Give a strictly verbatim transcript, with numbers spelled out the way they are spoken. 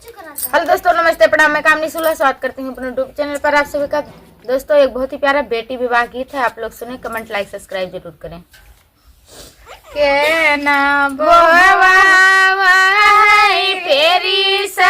हेलो दोस्तों, नमस्ते, प्रणाम। मैं कामिनी शुक्ला, स्वागत करती हूँ अपने YouTube चैनल पर आप सभी का। दोस्तों, एक बहुत ही प्यारा बेटी विवाह गीत है, आप लोग सुने, कमेंट, लाइक, सब्सक्राइब जरूर करें। के ना बोहवावा है फेरी से